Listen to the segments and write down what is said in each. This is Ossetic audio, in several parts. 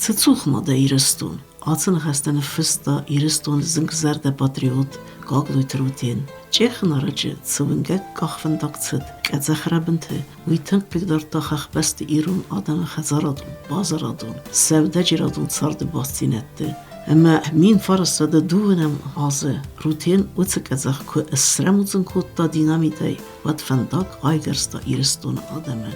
Цы цух ма дӕ, Ирыстон? Ацы ныхӕстӕ ныффыста Ирыстоны зынгзӕрдӕ патриот Гаглойты Рутен. Чъехы нарӕджы цы уынгӕг къахвӕндаг цыд къӕдзӕхрӕбынты, уый тынг хъыгдардта хӕхбӕсты ирон адӕмы хӕдзарадон, базарадон, сӕудӕджерадон царды бастдзинӕдты. Ӕмӕ 1902 азы Рутен уыцы къӕдзӕх куы срӕмудзын кодта динамитӕй, уӕд фӕндаг айгӕрста Ирыстоны адӕмӕн.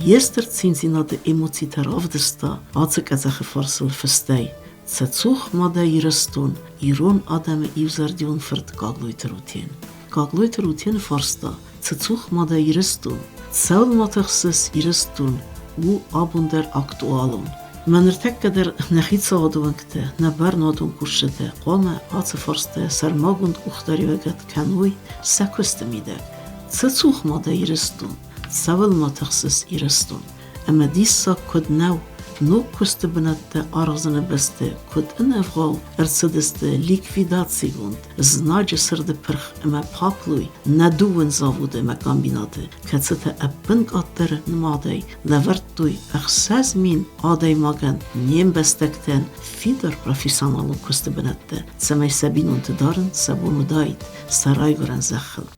Йе стыр циндзинады эмоцитӕ равдыста ацы къӕдзӕхы фарсыл фыстӕй: Сӕ цух ма дӕ Ирыстон, ирон адӕмы иузӕрдион фырт Гаглойты Рутен. Гаглойты Рутены фарста: Цы цух ма дӕ Ирыстон? Цӕуыл ма тыхсыс, Ирыстон? У абон дӕр актуалон. Мӕ ныртӕккӕ дӕр нӕ хицауады уӕнгтӕ, нӕ бӕрнадон кусджытӕ хъуамӕ ацы фарстӕ сӕрмагонд къухдариуӕгад кӕной сӕ куысты мидӕг. Цы цух ма дӕ Ирыстон? Цӕуыл ма тыхсыс, Ирыстон? Ӕмӕ диссаг куыд нӕу, ног куысты бынӕттӕ аразыны бӕсты куыд ӕнӕвгъау ӕрцыдысты ликвидацигонд, знаджы сырды пырх ӕмӕ паплой нӕ дыууын заводы ӕмӕ комбинаты, кӕцытӕ ӕппынкъаддӕр нымадӕй лӕвӕрдтой 6000 адӕймагӕн не мбӕстӕгтӕн фидар профессионалон куысты бынӕттӕ, цӕмӕй сӕ бинонты дарын сӕ бон уыдаид сӕ райгуырӕн зӕххыл.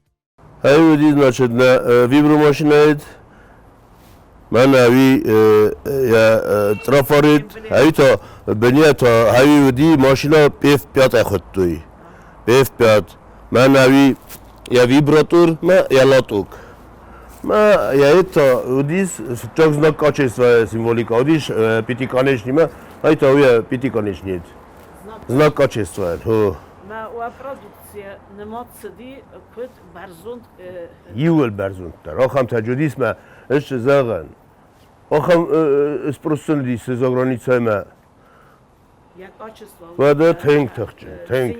Ай значит, на вибромашинаид, мӕнӕ я трафарет, ай та бынята ай уыди машина ПФ-5 ӕхуыдтой. ПФ-5. Мӕнӕ я вибратор, мӕ я лоток. Мӕ я это уыдис фыццаг знак качества символика уыдис пятиконечный, ай та уый пятиконечный. Знак качества. Мӕ уӕ продукцийӕ нымад цыди куыд бӕрзонд. Иуыл бӕрзонддӕр. Ахӕмтӕ уыдис-мӕ ис зӕгъӕн. Ахӕм спроссын уыдис за границӕмӕ. Уӕдӕ тынг тыхджын, тынг.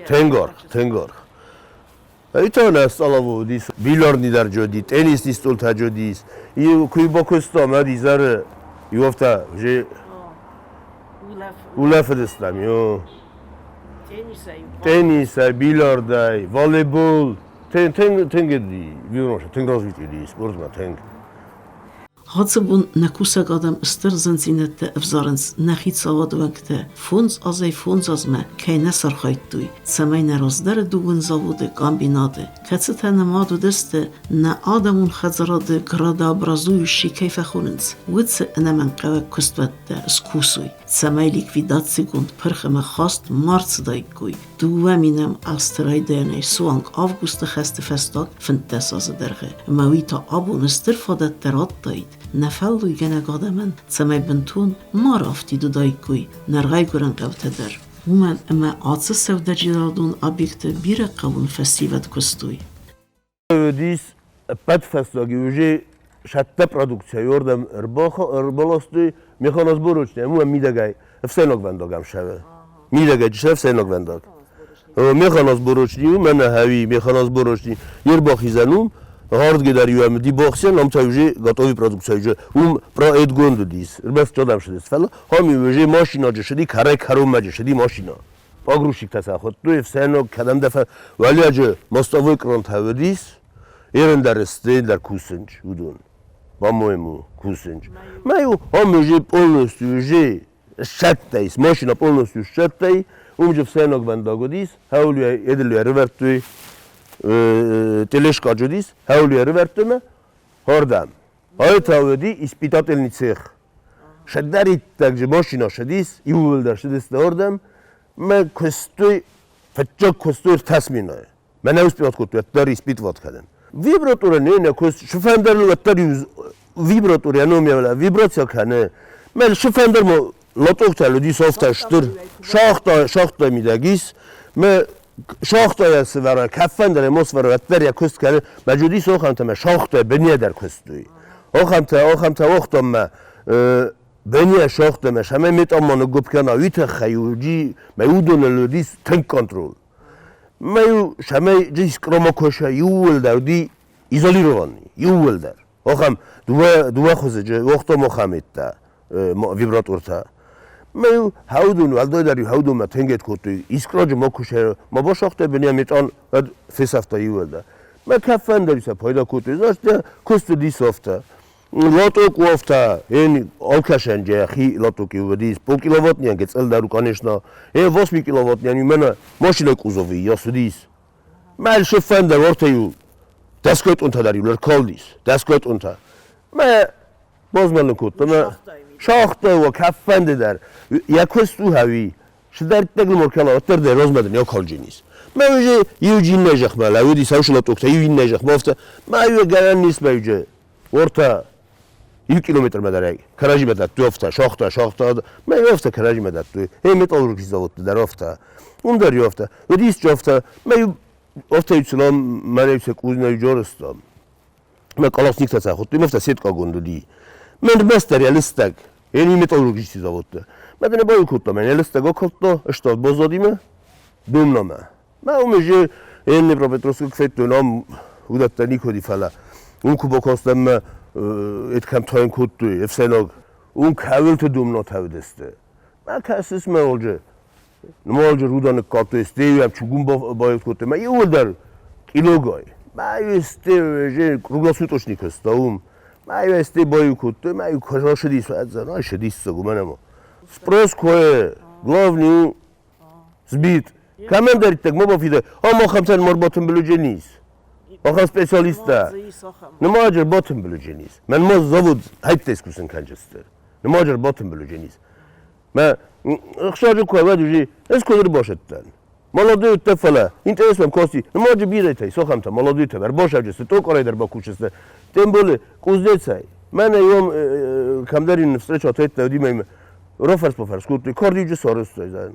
Тынг аргъ, тынг аргъ. Это нӕ столовой уыдис, бильярдный дӕр уыди, теннисный столтӕ уыдис. И куы бакуыстам, ӕд изӕры иу афтӕ уже улӕфыдыстӕм. Теннисӕй, бильярдӕй, волейбол. Тынг уыди, тынг развит уыди спортмӕ, тынг. Ацы бон нӕ кусӕг адӕм стыр зындзинӕдтӕ ӕвзарынц нӕ хицауады уӕнгтӕ фондз азӕй фондз азмӕ кӕй нӕ сархайдтой, цӕмӕй нӕ раздӕры дыууын заводы, комбинаты, кӕцытӕ нымад уыдысты нӕ адӕмон хӕдзарады градообразующий кӕй фӕхонынц, уыцы ӕнӕмӕнгхъӕуӕг куыстуӕттӕ скусой, цӕмӕй ликвидацигонд пырх ӕмӕ хаст ма рцыдаиккой Дыууӕ минӕм азты райдайӕнӕй суанг августы хӕсты фӕстаг 15 азы дӕргъы, ӕмӕ уый та абон стыр фадӕттӕ радтаид нӕ фӕллойгӕнӕг адӕмӕн, цӕмӕй бынтон ма рафтид уыдаиккой нӕ райгуырӕн хъӕутӕ дӕр. Уымӕн ӕмӕ ацы сӕудӕджерадон объекты бирӕ хъӕуон фӕсивӕд куыстой. Уыдис ӕппӕт фӕстаг уже сӕттӕ продукцийӕ уырдӕм ӕрбаластой механосборочный ӕмӕ мидӕгӕй ӕфсӕйнагвӕндаг ӕм сӕвы. Мидӕгӕй чысыл ӕфсӕйнагвӕндаг. Механосборочный у, мӕнӕ хӕуи механосборочный ӕрбахизӕн у, гъардгӕ дӕр иу ӕмӕ дибохсен, ам та уже готовый продукция уже уым проектгонд уыдис, ӕрмӕст адӕм сыдис, фӕлӕ ам уже машинаджы сыди, кӕрӕй-кӕронмӕ сыди машина. Погрузчиктӕ сӕ хуыдтой, ӕфсӕйнаг кӕдӕмдӕр уӕлиаджы мостовой кронтӕ уыдис, ӕндӕр сты, ӕндӕр кусынч уыдон. По-моему, кусынч. Мӕ ам уже полностью уже ссадтӕй, машина полностью ссадтӕй, уым же ӕфсӕйнагвӕндаг уыдис, хӕулийӕ эдылы ӕрывӕрдтой, тележкаджы уыдис, хӕулийӕ ӕрывӕрдтой мӕ хордӕм. Ай та уыди испытательный цех. Сӕдӕриддӕг же машина сыдис, иууылдӕр сыдысты ардӕм. Мӕ куыстой, фыццаг куыстой ӕртӕ сменӕйы. Мӕнӕ успевать кодтой, уӕддӕр испытывать кӕнын. Вибратурӕ не нӕ куыст, шыфӕндӕр уӕддӕр вибратурӕ номӕ вибрация кӕны. Мӕ шыфӕндӕр мо лотоктӕ уыди софтӕ стыр, шахта, шахта мидӕг ис. Мӕ шахтайӕ сывӕра, кӕффӕндӕр ӕм освӕра, уӕддӕр йӕ куыст кӕны. Мӕ уыди сохӕнтӕ мӕ шахтӕ бынӕ дӕр куыстой. Ахӕмтӕ, ахӕмтӕ уагътам мӕ бынӕ шахтӕ мӕ сӕмӕ метъамма ныггуыпп кӕна, уый тыххӕй уыди, мӕ уыдоныл уыди тынг контроль. Мӕ сӕмӕй искрома куса иууылдӕр уыди изолированный, иууылдӕр. Ахӕм дыууӕ, дыууӕ хуызы уагътам ахӕметтӕ, вибратортӕ. Мӕ хӕудун, уӕлдайдӕр хӕудунмӕ тынгет кодтой. Искраджы ма куса, ма басагътай бынӕ метъан, уӕд фесӕфта иууылдӕр. Мӕ кӕффӕндӕр сӕ пайда кодтой. Значит, куыст уыди софтӕ. Лоток уофта, эн алкашанже хи лотоки уведис, полкиловаттнyan гецэлдару, конечно, 8 киловаттнyan именно машина кузови ясудис. Мал шефендар ортаю даскот унта дар юлер колдис, даскот унта. Ма бозмалн кутта, ма шахта ва каффанде дар. Якосту хави, шдар тегл моркала оттер де розмаден яколжинис. Ма уже южин нежах мала, уди сауш лотокта юин нежах мофта, ма ю гаранис ма уже орта 1 километр мадарай каражи медад дуфта шохта шохта ма ёфта каражи медад ду э металлургий завод дар офта ум дар ёфта ва дис ҷофта ма офта ицлам мара ице кузна ҷорстам ма колосник та худ мофта сетка гондуди мен мастер ялистаг ени металлургический завод ма дне бой кутта мен ялистаг околто что бозодиме думнама ма умеже ен Днепропетровск кфетто нам удатта никоди фала ум кубокостам эткам тоин кутту эфсеног ум кавилт думно тавдесте ма касис ма олже нмолже рудан кату эстею ам чугун боют кутте ма иулдар килогой ма эсте же круглосуточник ум ма эсте бою кутте ма кожоши дис азана шедис гуманемо спрос кое главный сбит командар так мо бофиде а мо хамтан мор ботен блудженис аха специалиста нмаджер ботен блудженис мен мо завод хайптес кусен канжестер нмаджер ботен блудженис ма ხშაჯი ქვა ვადუჟი ეს ქოდր ბოშეტთან молодой тефала интересно кости нмаჯი ბირეთა სოხამთა молодой თე ბოშაჯეს ტოკორე дар ბაკუჩეს тем более კუზდეცაი მანე იომ კამდარინ встреча თეთდა დიმე როფერს პოფერს კუტი კორდიჯი სორესტო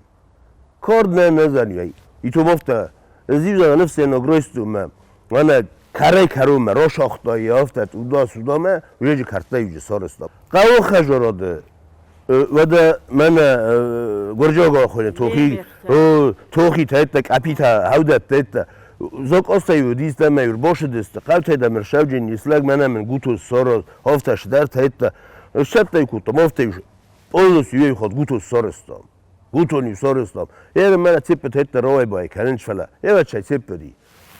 კორდ ნე ნეზანი აი ითომოფთა ზივზა ნფსენო გროისტუ მა მანა ქარე ქარუმა როშოხტო იოფთა ტუდო სუდომა უჯი ქარტა იჯი სორესტო ყაო ხაჟოროდ ვადა მანა გორჯოგო ხოლე თოხი თოხი თეთდა კაპითა ჰავდა თეთდა ზოკოსტაივ დის და მე ბოშდეს და ყავთე და მე შავჯინი ისლაგ მანა მენ გუთოს სორო ჰოფთა შდარ თეთდა შეტა იკუტო მოფთე პოლოს იე ხოთ გუთოს სორესტო გუთონი სორესტო ერ მანა ციპე თეთდა როებაი ქანენჩფალა ევა ჩაი ციპედი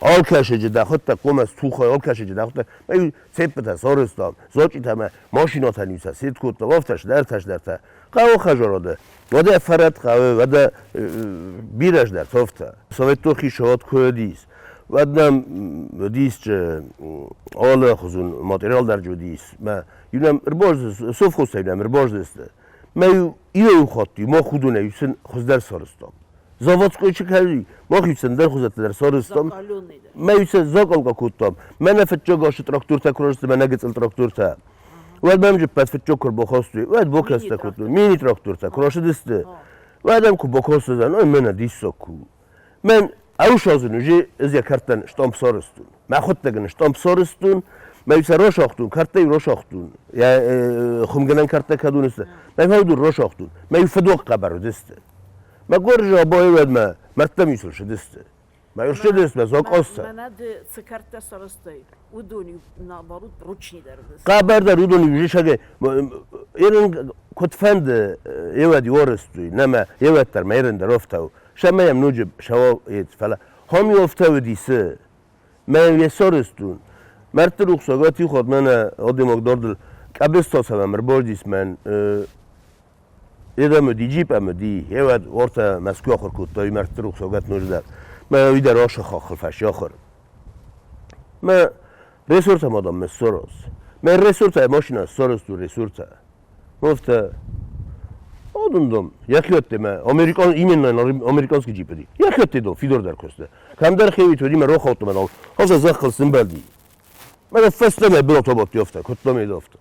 ალქაშეჯე და ხოტა ყომას თუხა ალქაშეჯე და ხოტა მე ციპეთა სორესტო ზოჭითა მე მაშინოთან ისა სიტკუტო მოფთა შდართა შდართა ყაო ხაჟოროდე ვადა ფარატ ყავე ვადა ბირაჟ და თოფთა სოვეტოხი შოთ ქოდის ვადნა დისჭ ოლა ხზუნ материал дарჯუდის მა ივნამ რბოჟ სოფხოსა ივნამ რბოჟდეს მე იო ხოტი მოხუდუნე ისენ ხოზდარ სოროსტომ заводской ჩიქარი მოხიცენ દર ხოზეთ દર სოროსტომ მე ისე ზოკოლკა ქუტომ მე ნაფეჭოგოში ტრაქტორთა ქროშ მე ნაგეწელ ტრაქტორთა ვად მემჯი პატფეჭოკორ ბოხოსტი ვად ბოქასთა ქუტუ მინი ტრაქტორთა ქროშდესტე ვადამ ქუ ბოქოსტა ნო მენა დისოკუ მენ აუშაზუნ ჟი ეზია ქარტან შტომპ სოროსტუნ მე ხოტტეგენ შტომპ სოროსტუნ მე ისა როშოხტუნ ქარტე როშოხტუნ ია ხუმგენან ქარტე ქადუნეს მე ფაუდურ როშოხტუნ მე ფედო ყაბარო დესტე მე გორჟა ბოევედმა მარტემისულ შედესტე მე შედეს მე ზოკოსა მანად ცკარტა სოროსტი უდონი наоборот прочни დარდეს ყაბარ და რუდონი ჟიშაგე ერენ ქოტფენდ ევადი ორესტი ნამა ევატარ მე ერენ და როფტავ შამაյამ ნუჯ შავა ეთ ფალა ჰომი ოფტავდის მე ესორესტუნ მარტრუხსო გათი ხოთ მენა ოდიმოგ დორდլ კაბესტოსა მრბორდის მენ ედამო დი ჯიპამო დი ევად ორთა მასკუ ახორ კუტო იმარტრუხსო გათ ნუჯდა მე ვიდა როშო ხოხლ ფაში ახორ მე რესურსა მოდომ მე სოროს მე რესურსა მაშინა სოროს თუ რესურსა მოფთა ოდუნდომ იახიოტე მე ამერიკან იმენა ამერიკანსკი ჯიპედი იახიოტე დო ფიდორ დარქოსდე კამდარ ხევით ვედი მე როხავტო მე ჰოზა ზახალ სიმბალდი მე ფესტე მე ბლოთობოტი ოფთა ქოტლომი დოფთა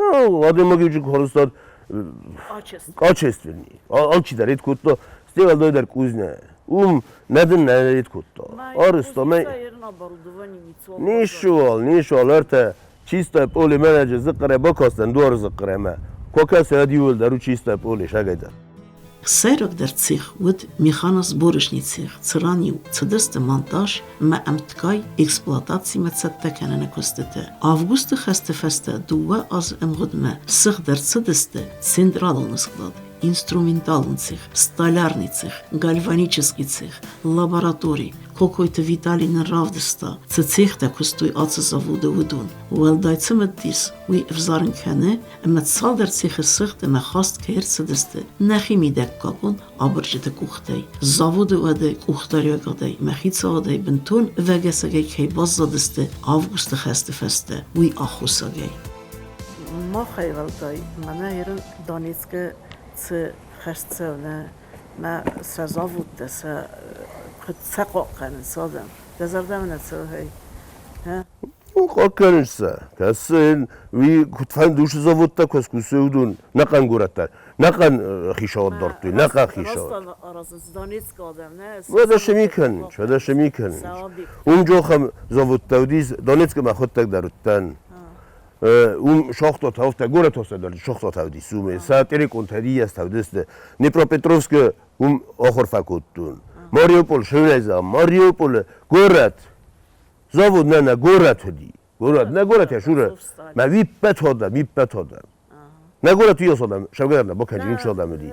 ნუ ადემოგიჯი ხოროსტად კაჩესტვენი ალჩი და რით ქუტო სტივალ დოიდარ კუზნე უმ ნადენ რით ქუტო ორსტო მე ნიშუალ ნიშუალ ერთე ჩისტა პოლი მენეჯერ ზყრე ბოქოსტენ დუარ ზყრე მე ქოკას ადიულ და რო ჩისტა პოლი შაგადა Сӕйрагдӕр цех уыд механосборочный цех, цыран-иу цыдысты монтаж ӕмӕ ӕмткӕй эксплуатацимӕ цӕттӕ кӕныны куыстытӕ. Августы хӕсты фӕстӕ 2 азы ӕмгъуыдмӕ сыгъд ӕрцыдысты централон склад, инструменталон цех, столярный цех, гальванический цех, лаборатори. Кокойты Витали нын равдыста, цы цехтӕ куыстой ацы заводы, уыдон. Уӕлдай цымыдис уый ӕвзарын кӕны, ӕмӕ цалдӕр цехы сыгъд ӕмӕ хаст кӕй ӕрцыдысты нӕхи мидӕггагон абырджыты къухтӕй. Заводы уӕды къухдариуӕгадӕй ӕмӕ хицауадӕй бынтон ӕвӕгӕсӕгӕй кӕй баззадысты августы хӕсты фӕстӕ, уый аххосагӕй. Махӕй уӕлдай мӕнӕ ерын Донецкы цы хӕст цӕуы, нӕ мӕ сӕ заводтӕ сӕ куыд сӕ хъахъхъӕнынц адӕм. Дӕ зӕрдӕмӕ нӕ цӕуы, хей? Ну, хъахъхъӕнынц сӕ. Кӕсы, уый куыдфӕнды уыцы заводтӕ куы скусы, уыдон нӕхъӕн горӕттӕ, нӕхъӕн хицауад дардтой, нӕхъӕн хицауад. Уӕдӕ цы ми кӕнынц, уӕдӕ цы ми кӕнынц. Уым джохӕм заводтӕ уыдис, Донецкы мӕхуыдтӕг дӕр уыдтӕн. Уым шахтатӕ, афтӕ горӕтостӕ дӕр шахтатӕ уыдис уым. Сӕ тереконтӕ дийӕстӕ уыдысты. Днепропетровскы уым ахуыр фӕкодтон. Мариуполь, Шевреза, Мариуполы горӕт. Завод нӕ, нӕ горӕт уыди. Горӕт, нӕ горӕт Шура. Мӕ виппӕт адӕм, виппӕт адӕм. Нӕ горӕт уыйас адӕм, шавгӕ нӕ бакӕнджын уыцы адӕм уыди.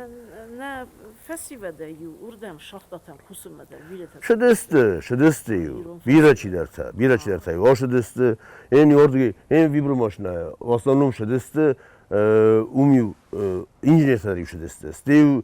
Нӕ фӕсивӕдӕй иу уырдӕм шахтатӕм кусынмӕ дӕр бирӕтӕ. Шыдысты, шыдысты-иу. Бирӕ чидӕртӕ, бирӕ чидӕртӕ-иу ашыдысты. Эн ордги, эн вибромашина, в основном шыдысты, уым-иу инженертӕ дӕр-иу шыдысты, стӕй-иу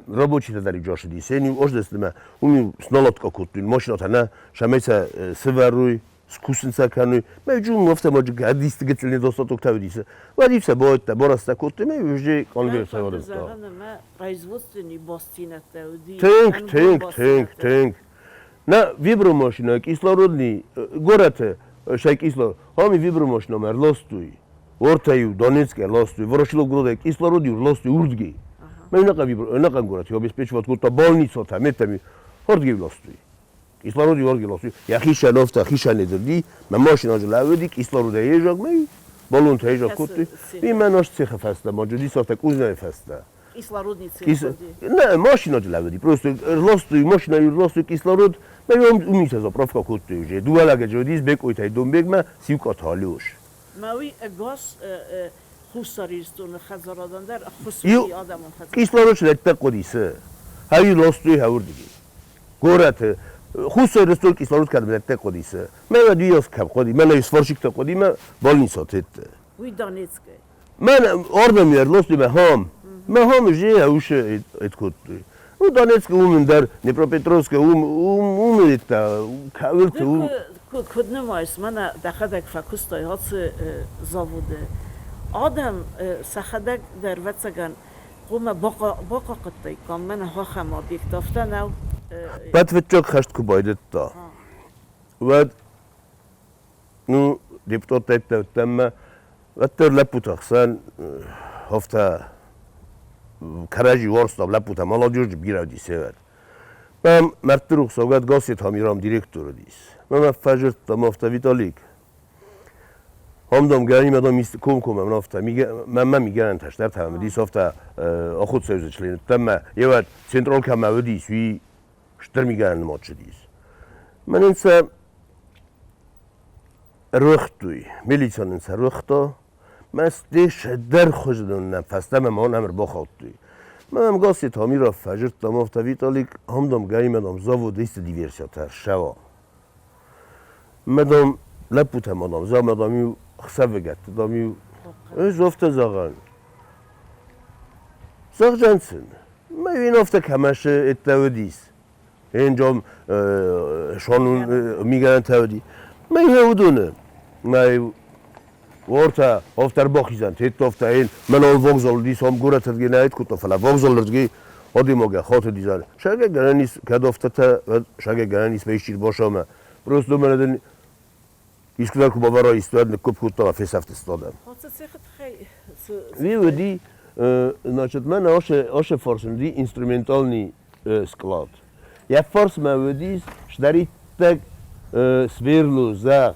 рабочитӕ дӕр-иу джашыдис, эн-иу ождысты мӕ уым-иу сналадка кодтой машинатӕ нӕ, сӕмӕй сӕ сывӕрой, скусын сӕ кӕной. Мӕ джум афтӕ ма гадисты гыццыл недостаток уыдис. Уӕд-иу сӕ баудта, бараста кодтой, мӕ уже конвейер сӕвӕрдта. Производственный бастдзинӕдтӕ уыди. Тынг, тынг, тынг, тынг. На вибромашина кислородный горӕты сӕ кислород. Ами вибромашина ӕрластой. Ортӕ-иу Донецк ӕрластой, Ворошиловгородӕй кислород-иу ӕрластой урдги. Мӕ нӕхъӕн горӕт обеспечивать кодта больницатӕ, метами. Ордги ластой. Кислород Георгий ластой. Йӕхи сӕлӕфта, хисӕн дзырди, мӕ машина лӕууыди, кислородӕй езаг мӕ баллонтӕ езаг кодтой. И мӕ наш цехы фӕстӕ, ма джудисавтӕ кузнайы фӕстӕ. Кислородный цех. Не, машина лӕууыди, просто рластой, машина рластой кислород, мӕ уым заправка кодтой уже. Дыууӕ лӕгӕджы уыдис Бекъойтӕй Донбегмӕ, Сиукъаты Алёш. Мӕ уый ӕгас Хуссар Ирыстоны хӕдзарадӕн дӕр ӕххуыс уыди адӕмон хӕдзарад. Кислород лӕттӕ хъуыди, хӕй ластой хӕуырдыги. Горӕты Хуссар Ирыстон кислород кӕд лӕттӕ хъуыди, мӕ уӕд кӕм хъуыди, мӕнӕ сварщиктӕ хъуыди, мӕ больница тетте. Уый Донецкӕй. Мӕн ардӕм ӕрластой мӕ хам. Мӕ хам уже ӕусы эт кодтой. Ну, Донецкы уым дӕр, Днепропетровскы уым, уым, уым это, кӕуылты уым. Куыд нымайыс, мӕнӕ дӕхӕдӕг фӕкуыстай ацы заводы. Адӕм сӕхӕдӕг дӕр, ӕвӕццӕгӕн, хъуамӕ бахъахъхъӕдтаиккам мӕнӕ ахӕм объект, афтӕ нӕу? Фыццаг хӕст куы байдыдта, уӕд ну, депутаттӕ уыдтӕн мӕ уӕддӕр лӕппуты хсӕн афтӕ кӕрӕдзи уарзтам лӕппутӕ, молодежь бирӕ уыдис севӕд. Мӕм мӕрдты рухсаугӕд Гасситы Амирам директор уыдис. Мӕ фӕзырдтам афтӕ Виталик. Ам дам гӕнимӕ дам комкоммӕ мын афтӕ мӕнмӕ мигӕнӕнтӕ стӕртӕ уыдис афтӕ охотсоюзы член уыдтӕн мӕ еуӕд централ кӕмӕ уыдис, уый стыр мигӕнӕн нымад цыдис. Мӕнӕн сӕ ӕруагътой, милицӕ нын сӕ ӕруагъта, мӕ дӕр хуызӕн нӕ фӕстӕмӕ ма нӕм ӕрбахаудтой. Мӕм Гасситы Тамиров фӕзырдта, афтӕ Виталик, ам дам гӕимӕ дам заводы исты диверсиятӕ ссӕуа. Мӕ дам лӕппутӕ ма дам, зӕгъ, мӕ дам-иу хсӕвыгӕтты дам-иу ӕз афтӕ зӕгъӕн. Зӕгъдзӕн сын, мӕ уин афтӕ кӕмӕсы еттӕ уыдис. Енджом шонун мигӕнӕнтӕ уыди. Мӕ уыдоны мӕ уорта офтӕр бахизӕн, теттофтӕ ин мӕн вокзал уыдис, ам горӕтырдыгӕй нӕ кодта, фӕлӕ вокзалырдыгӕй адӕймагӕн хатыдизӕн. Сӕгӕ гӕнӕн ис, кӕд офтӕтӕ, сӕгӕ гӕнӕн ис, мӕ исчи башамӕ. Просто мӕнӕ дын искуыдӕр куы бавӕра истуӕд ныккуыпп кодта ӕмӕ фесӕфтысты адӕм. Уый уыди, значит, мӕн ашы фарс уыди инструментальный склад. Йӕ фарсмӕ уыдис сдӕридтӕг сверло, зӕгъ,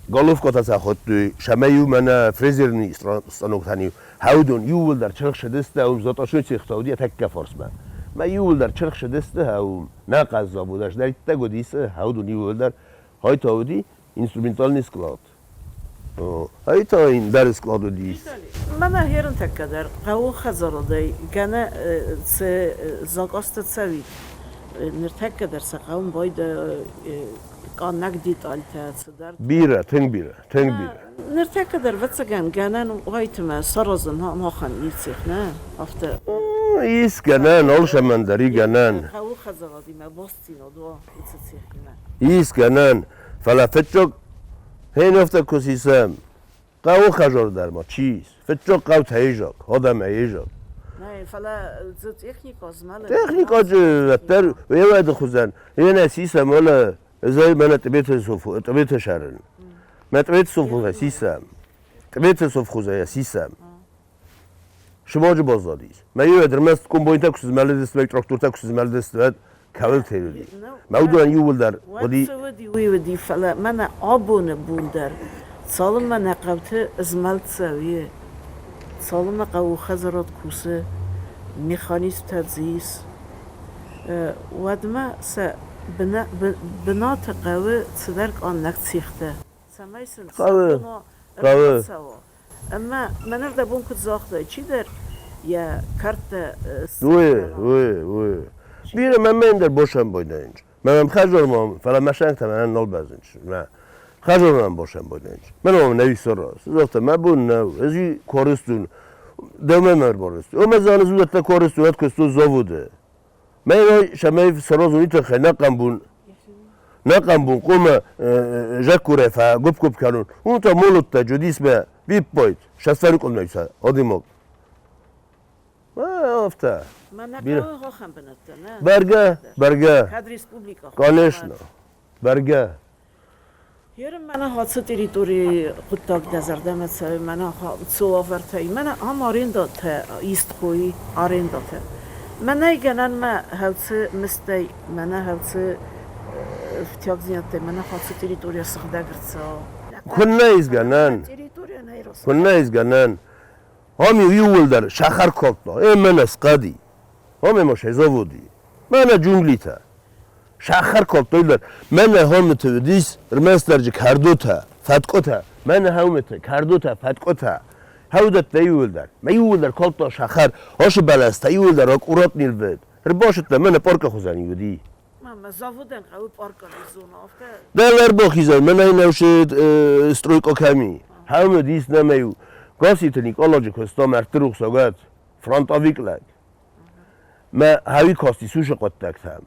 головкӕтӕ сӕ хуыдтой, сӕмӕ-иу мӕнӕ фрезерный станоктӕн-иу хӕудон иууылдӕр чырх сыдысты, уым затъашой цехтӕ уыди тӕккӕ фарсмӕ. Мӕ иууылдӕр чырх сыдысты, уым нӕ хъаззаг уыд, сдӕридтӕг уыдис, хӕудон иууылдӕр. Хай та уыди инструментальный склад. Ай та ӕндӕр склад уыдис. Мӕнӕ херынтӕккӕ дӕр хъӕуы хӕдзарадӕй кӕнӕ цы закъазтӕ цӕуид. Ныртӕккӕ дӕр сӕ хъӕуын байда къаннӕг детальтӕ цыдӕр. Бирӕ, тынг бирӕ, тынг бирӕ. Ныртӕккӕ дӕр, ӕвӕццӕгӕн, гӕнӕн уайтымӕ саразын махӕн иу цех, нӕ? Афтӕ. Ис гӕнӕн, алцӕмӕн дӕр и гӕнӕн. Хъӕуы хӕдзарадимӕ бастдзинад уа уыцы цехимӕ. Ис гӕнӕн, фӕлӕ фыццаг хин афтӕ куы сисӕм, хъӕуы хӕдзар дӕр ма чи ис? Фыццаг хъӕу тӕизаг, адӕм ӕизаг. Нӕ, фӕлӕ дзы техникӕ змӕлы. Техникӕ дзы уӕддӕр уӕды хуызӕн. Енӕ сисӕм, уӕлӕ ӕз мӕнӕ Тъбеты сӕрын. Мӕ Тъбеты совхозӕй сисӕм. Тъбеты совхозӕй сисӕм. Сымаджы баззадис. Мӕ иу ӕрмӕст комбайнтӕ куы сызмӕлыдысты, мӕ трактортӕ куы сызмӕлыдысты, уӕд кӕуыл телыди. Мӕ уыдонӕн иууылдӕр уыди. Уӕд цы уыди, уый уыди, фӕлӕ мӕнӕ абоны бон дӕр, цалынмӕ нӕ хъӕуты змӕлд цӕуы, цалынмӕ хъӕуы хӕдзарад кусы, механизмтӕ дзы ис, уӕдмӕ сӕ бынаты хъӕуы цыдӕр къаннӕг цехтӕ, цӕмӕй сын сӕ бон ӕрбацӕуа. Ӕмӕ мӕнӕ дӕ бон куыд загътай, чидӕр йӕ кӕрдтӕ Уый, уый, уый. Бирӕ мӕм ӕндӕр босӕмбойдӕнч. Мӕм хӕзормам, фӕлӕ мӕ сӕнгтӕ мӕнӕн нал бӕзынч. Мӕ хӕзормам босӕмбойдӕнч. Мӕн мӕм нӕ исараз. Загъта, мӕ бон нӕу, ӕз користун. Дӕумӕ мӕ ӕрбарыстун. О, мӕ заны зудӕттӕ користун, ӕд куыстун заводы. Мӕ сӕмӕй саразуни туххӕй нӕ къамбун къума жаккурӕ фӕгуп-гуп кӕнун. Унта молутта джудисмӕ виппойт, шасфӕры къуымнӕйса, одимог. Афтӕ. Мӕнӕ хъӕуы хохӕн бынӕттӕ, нӕ? Бӕргӕ, бӕргӕ. Кӕд республикӕ. Конечно, бӕргӕ. Ерын мӕнӕ ацы территорийы хъуыддаг дӕ зӕрдӕмӕ цӕуы, мӕнӕ цы уавӕртӕ и, мӕнӕ ам арендатӕ ист хуй, арендатӕ. Мӕнӕй гӕнӕн мӕ хӕлцы мыстӕй, мӕнӕ хӕлцы ӕфтиагдзинӕдтӕй, мӕнӕ ацы территорийӕ сыгъдӕг ӕрцӕуа. Куыннӕ ис гӕнӕн? Куыннӕ ис гӕнӕн? Ам-иу иууылдӕр сахар кодта, е мӕнӕ схъӕди, ам ӕма сӕ заводи, мӕнӕ джунглитӕ. Сахар кодтой дӕр. Мӕнӕ хомыты уыдис ӕрмӕстдӕр кӕрдотӕ, фӕткъуытӕ. Мӕнӕ хомыты кӕрдотӕ, фӕткъуытӕ. Хӕудӕттӕ иууылдӕр. Мӕ иууылдӕр кодта сахар. Ашы бӕлӕстӕ иууылдӕр аккурат нылвыд. Ӕрбасыдтӕ мӕнӕ паркы хуызӕн уыди. Мамӕ, заводӕн хъӕуы паркы зона, афтӕ. Дӕл ӕрбахизӕн, мӕнӕ нӕусыд стройка кӕми. Хӕмыд ис нӕмӕ-иу. Гаситы Никъаладжы куыста мӕрдты рухсагӕд, фронтовик лӕг. Мӕ хӕуи касти сушы хъуыддӕгтӕм.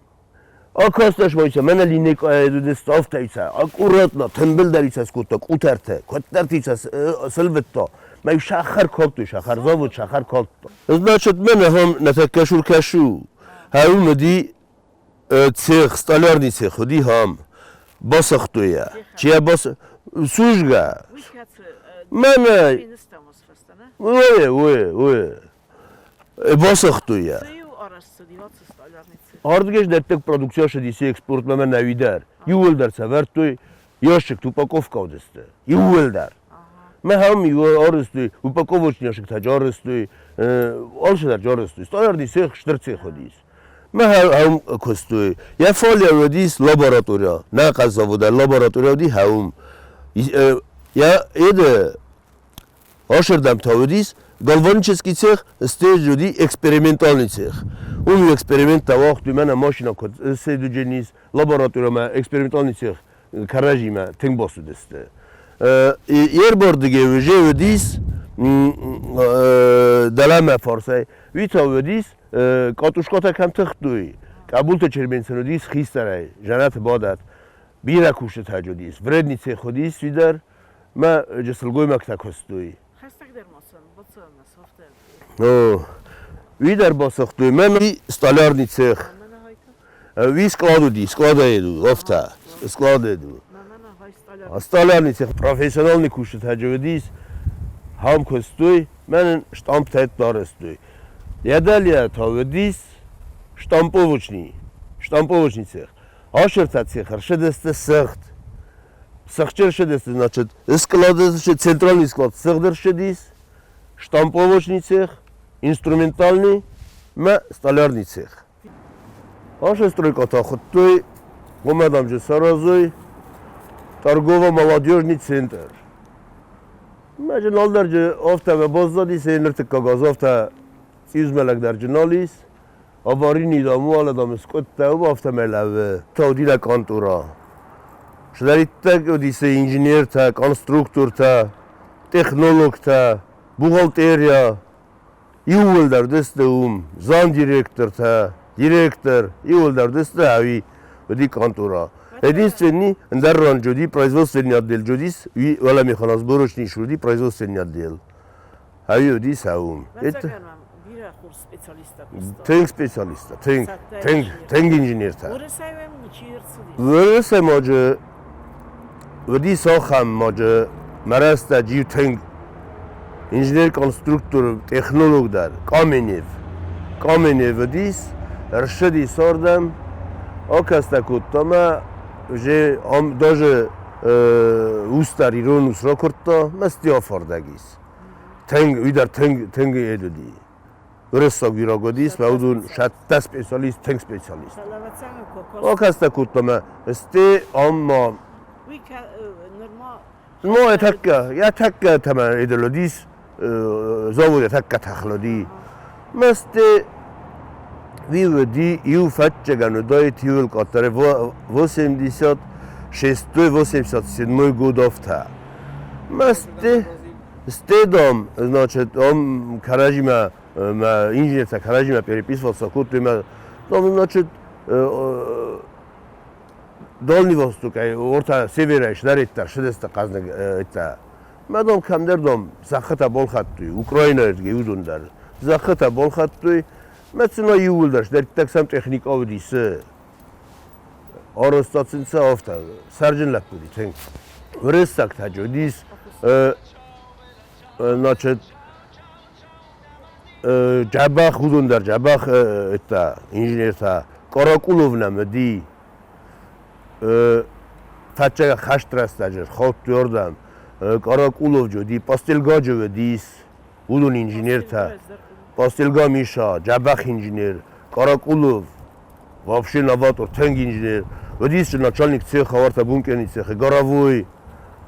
Акастӕс ма мӕнӕ линейкӕ ставтӕйцӕ, аккуратно, тымбылдӕрицӕ скодта къутӕртӕ, куыддӕртицӕ сылвыдта. Мӕ сахар калдтой, сахар завод сахар калдта. Значит, мӕнӕ хам нӕтӕккӕ шуркӕшу. Хӕуы мыди цех, столярный цех уыди хам. Басыгътой йӕ. Чи йӕ бас... Сужгӕ. Мӕнӕ... Уый, уый, уый. Басыгътой йӕ. Ардыгӕй дӕттӕг продукция ссыдис экспортмӕ мӕ нӕуи дӕр. Иууылдӕр сӕвӕрдтой ящикты упаковка уыдысты. Иууылдӕр. Мӕ хӕм иу арӕзтой, упаковочный ящиктӕ арӕзтой, алцыдӕр арӕзтой. Столярный цех стыр цех уыдис. Мӕ хӕм куыстой. Йӕ фале уыдис лаборатория. Нӕ хъаззаводӕн лаборатория уыди хӕм. Йӕ еды Ашырдӕм та уыдис гальванический цех, стӕй уыди экспериментальный цех. Уым эксперименттӕ уагътой, мӕнӕ машинӕ куыд ссӕдуджын ис, лабораториямӕ экспериментальный цех кӕрӕдзимӕ тынг бацыдысты. Ербардыгӕй уже уыдис дӕлӕмӕ фарсӕй, уый та уыдис къатушкатӕ кӕм тыхтой, Къӕбулты Чермен сын уыдис хистӕрӕй, Жанаты бадат, бирӕ кустытӕ уыдис, вредный цех уыдис уый дӕр, Мӕ сылгоймӕгтӕ куыстой. Хӕстӕгдӕр ма сӕм бацӕуӕм софтӕ. О, уый дӕр басыгътой. Мӕн столярный цех. Уый склад уыди, складӕй ду, афтӕ, складӕй ду. Столярный цех профессиональный кустытӕ уыдис, хам куыстой, мӕнӕн штамптӕ дарӕстой. Я далее та уыдис штамповочный, штамповочный цех. Ашырта цех ӕршыдысты сыгъд. Сыхджы ршыдысты, значит, склады, центральный склад сыгъд ӕршыдис, штамповочный цех, инструментальный мӕ столярный цех. Ашы стройкӕтӕ хуыдтой, уымӕ дам саразой торгово-молодежный центр. Мӕ налдӕр афтӕ баззадис, ныртыккаг аз афтӕ цъиузмӕлӕг дӕр нал ис. Аварийный дам уӕлӕ дам скъуыдтӕ у, афтӕмӕй лӕууы. Таудилӕ къантъора. Сдӕриддӕг уыдис инженертӕ, конструктортӕ, технологтӕ, бухгалтерия. Иууылдӕр уыдысты уым. Замдиректортӕ, директор, иууылдӕр уыдысты ӕви уыди къантъора. Единственный ӕндӕр ран уыди производственный отдел уыдис, уый уӕлӕ механосборочный уыди производственный отдел. Ӕви уыди сӕ уым. Ӕвӕццӕгӕн мӕм бирӕ хорз специалисттӕ куыста. Тынг специалисттӕ, тынг, тынг, тынг инженертӕ. Уырысӕй уӕм ничи ӕрцыди? Уырысӕй маджы уыдис ахӕм маджы мӕ рӕстӕджы иу тынг инженер-конструктор, технолог дӕр, Каменев. Каменев уыдис, ӕрсыдис ардӕм, акӕстӕ кодта мӕ уже ам даже ус дӕр ирон ус ракуырдта, мӕсти афардӕг ис. Тынг, уый дӕр тынг, тынг ед уыди. Уырыссаг уираг уыдис, мӕ уыдон сӕттӕ специалист, тынг специалист. Акӕстӕ кодта мӕ, сте ам ма Ну, я тӕккӕ тӕмӕ эдилодис, заводе тӕккӕ тӕхлоди. Масте виводи иу фӕтчӕгӕн уыдаид иуыл къаддӕр 86-87 годовтӕ. Масте стедом, значит, он кӕрӕдзимӕ мӕ инженертӕ кӕрӕдзимӕ переписываться кодтой мӕ, там, значит, Дальний Востокӕй ортӕ северӕй сдӕриддӕр сыдысты хъӕздыг это. Мӕ дам кӕмдӕр дам зӕххытӕ балхӕдтой, Украинӕйы рдыгӕй уыдон дӕр. Зӕххытӕ балхӕдтой, мӕ цына иууылдӕр сдӕриддӕг сӕм техникӕ уыди цы. Арӕзта сын сӕ афтӕ, сӕрджын лӕппу уыди тынг. Уырыссӕгтӕ уыдис, значит, Джабах уыдон дӕр Джабах это инженертӕ Каракулов нӕм уыди фӕччӕгӕ хӕст рӕстӕджы рхаудтой ардӕм. Каракулов уыди, Пастельгаджы уыдис, уыдон инженертӕ. Пастельга Миша, Джабах инженер, Каракулов, вообще новатор, тынг инженер. Уыдис начальник цеха, уартӕ бункерный цехы, Горовой.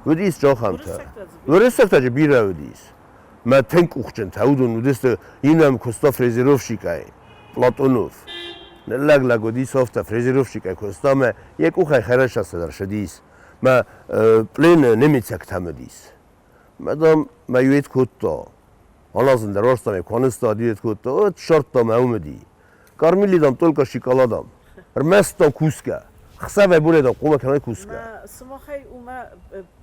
Уыдис ахӕмтӕ. Уырыссӕгтӕ же бирӕ уыдис. Мӕ тынг къухджынтӕ уыдон уыдысты иннӕм куыста фрезеровщикӕй, Платонов. Ныллӕг лӕг уыдис афтӕ фрезеровщикӕй куыста ӕмӕ йӕ къухӕй хӕрӕсӕ цыдӕр ссыдис. Мӕ плены немецӕгтӕм уыдис. Мӕ, дам, мӕ иует кодта. Аназын дӕр уарзта, мӕ куы анызта, диет кодта, вот ссардта мӕ уым уыди. Кормили, дам, только шоколадом. Ӕрмӕст, дам, кусгӕ. Хсӕвӕй бонӕй, дам, хъуамӕ кӕнай кусгӕ. Сымахӕй уымӕ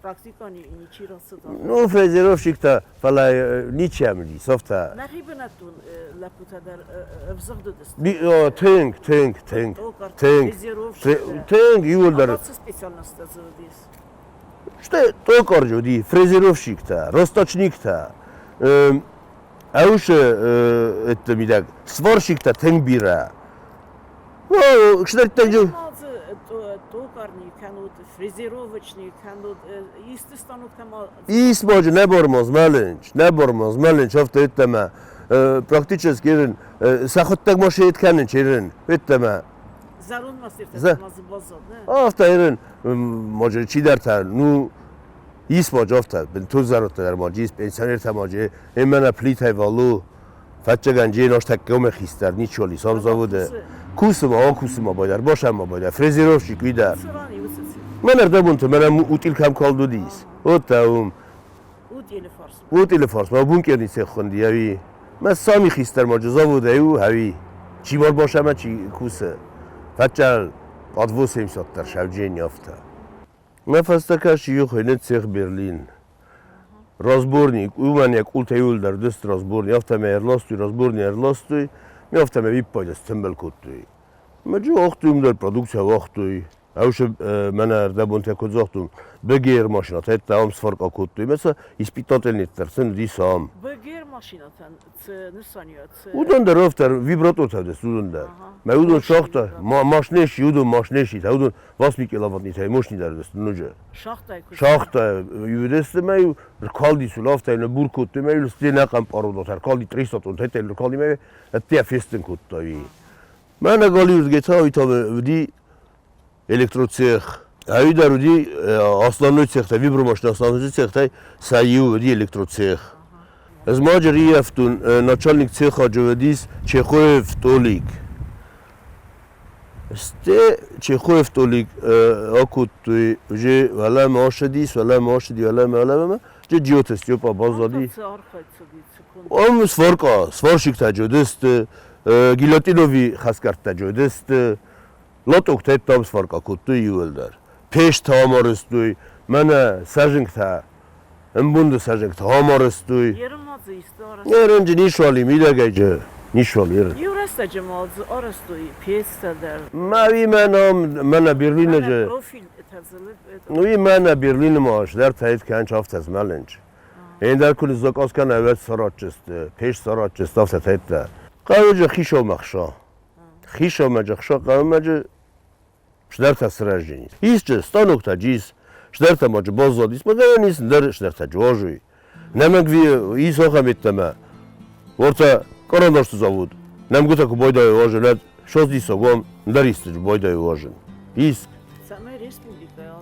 практикон ничи рацыд? Ну, фрезеровщиктӕ, фӕлӕ ничи ӕм уыди, софтӕ. Нӕхи бынӕттон лӕппутӕ дӕр ӕвзыгъд уыдысты? Тынг, тынг, тынг. Тынг. Тынг, иууылдӕр. Цы специальностьтӕ дзы уыдис? Стӕй токарджы уыди, фрезеровщиктӕ, росточниктӕ, ӕусы это мидӕг сварщиктӕ тынг бирӕ. Ну, кстати, Токарный кӕнут, фрезеровочный кӕнут, исты станоктӕ ма... Ис маджы нӕ бормоз мӕлынч, нӕ бормоз мӕлынч, афтӕ еттӕмӕ. Практически ерын, сӕхуыдтӕг ма шеет кӕнынч ерын, еттӕмӕ. Зӕронд мастертӕ ма дзы баззад, нӕ? Афтӕ ерын, маджы чидӕртӕ, ну, ис маджы афтӕ, бынтон зӕрӕдтӕ дӕр маджы ис, пенсионертӕ маджы, эмӕ плитӕй валу, Фӕццӕгӕн же ностӕккӕ уымӕ хистӕр ничоли сам заводы. Кусы ма, о кусы ма байдар, бошам ма байдар, фрезеровщик уидар. Мӕн ӕрдӕбонты мӕнӕ утил кӕм калд уыдис. От уым. Утилы фарсмӕ бункерни цех хуынди, ӕви. Мӕ сами хистӕр ма заводӕй у, ӕви. Чи бар бошамӕ чи кусы. Фӕччӕл под 80 дӕр шавджени афтӕ. Мӕ фӕстӕ кӕсы иу хуыйны цех Берлин. Разборник, уымӕн йӕ къултӕ иуылдӕр дыст разборник, афтӕмӕй ӕрластой, разборник ӕрластой, ме афтӕмӕй виппайды стымбыл кодтой. Мӕ уагътой уым дӕр продукци уагътой. Ӕвшы мӕнӕ ӕрдӕбонтӕ куыд загътон, БГР машинӕтӕ ам сфарка кодтой. Мӕ сӕ испитательництӕ ӕрцыдис ам. БГР машинӕтӕн цы нысаниуӕг, цы... Уыдон дӕр афтӕ вибратортӕ уыдысты, уыдон дӕр. Мӕ уыдон шахта, машинӕ уыдон машинӕ уыдон 8 киловаттнитӕй мощный дӕр уыдысты ноджы. Шахтӕй куыст? Шахтӕ уыдысты мӕ ркалди сулафтӕй ныббур кодтой мӕ стенӕ хъӕмпъарудот ӕркалди 300 тонн тӕтӕй ркалди мӕ ӕдде фестын кодта. Мӕнӕ галиуырдыгӕй та уый та уыди электроцех. Ӕви дӕр уыди основной цехтӕ, вибромашина основной цехтӕй сӕ иу уыди электроцех. Ӕз ма риййӕфтон начальник цехаджы уыдис Чехоев Толик. Сте Чехоев толик акодтой, уже уӕлӕмӕ ацыдис, уӕлӕмӕ ацыди, уӕлӕмӕ, уӕлӕмӕ. Джиоты Степа баззади. Ам сварка, сварщиктӕ уыдысты, Гильотинови хӕсгӕрдтӕ уыдысты, лотоктӕ там сварка кодтой иууылдӕр. Пестӕ амарыстой, мӕнӕ сӕзынгтӕ, ӕмбонды сӕзынгтӕ амарыстой. Ерынджы нисуали мидӕгӕйджы нисуал ерын. Иу рӕстӕджы ма дзы арӕзтой пецтӕ дӕр. Мӕ уый мӕнӕ мӕнӕ Берлиныджы. Уый мӕнӕ Берлины ма дӕр тайд кӕнч афтӕ змӕлынч. Ӕндӕр куы закъаз кӕна, уӕд саратчысты, пеш саратчысты, афтӕ тайдта. Хъӕуыджы хисаумӕ хса. Хисаумӕджы хса хъӕумӕджы сдӕртӕ сырӕзджынис. Исчи станоктӕ джис, сдӕртӕ ма джы баззадис, ма гӕнӕн ис ндӕр сдӕртӕ джуазуй. Нӕмӕг ис ахӕм йеддӕмӕ. Уӕртӕ къарандасты завод. Нӕмгуытӕ куы байдайой уазын, уӕд саздисӕг уам ндӕр исты байдайой уазын. Иск.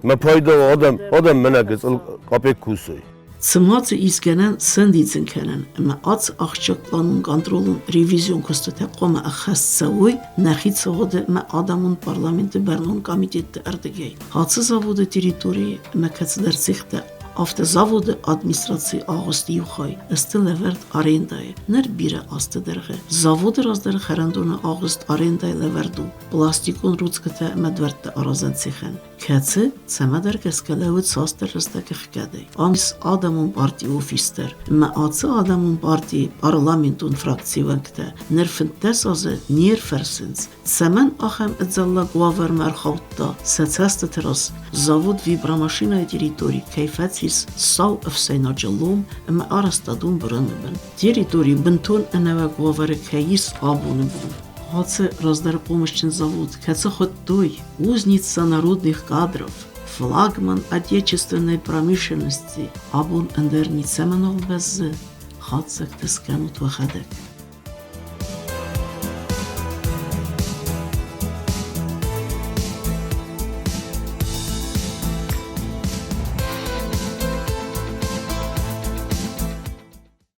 Мӕ пайда адӕм, адӕм мӕнӕ гыцъыл къапекк кусой. Цыма дзы исгӕнӕн сӕндидзын кӕнӕн ӕмӕ ацы ахсджиаг планон контролон ревизион куыстытӕ хъуамӕ ӕххӕст цӕуой нӕ хицауады ӕмӕ адӕмон парламенты бӕрнон комитетты ӕрдыгӕй. Ацы заводы территорийы ӕмӕ кӕцыдӕр цехтӕ автозаводы администрацийы агъуысты иу хай сты лӕвӕрд арендӕйы. Ныр бирӕ азты дӕргъы заводы раздӕры хӕрӕндоны агъуыст арендӕйы лӕвӕрд у пластикон рудзгуытӕ ӕмӕ дуӕртты аразӕн цехӕн, кӕцы цӕмӕдӕр гӕсгӕ лӕууыд цасдӕр рӕстӕг ӕхгӕдӕй. Ам ис адӕмон партийы офис дӕр, ӕмӕ ацы адӕмон партийы парламентон фракцийы уӕнгтӕ ныр 15 азы не рфӕрсынц, цӕмӕн ахӕм ӕдзӕллаг уавӕрмӕ ӕрхаудта сӕ цӕстыты раз завод вибромашинӕйы территори кӕй фӕцис сау ӕфсӕйнаджы лом ӕмӕ арӕзтадон бырыны бын. Территори бынтон ӕнӕуаг уавӕры кӕй ис абоны бон. Ацы раздӕры хъомысджын завод, кӕцы хуыдтой «Узница народных кадров», флагман отечественной промышленности, абон ӕндӕр ницӕмӕн бӕззы, хатдзӕгтӕ скӕнут уӕхӕдӕг.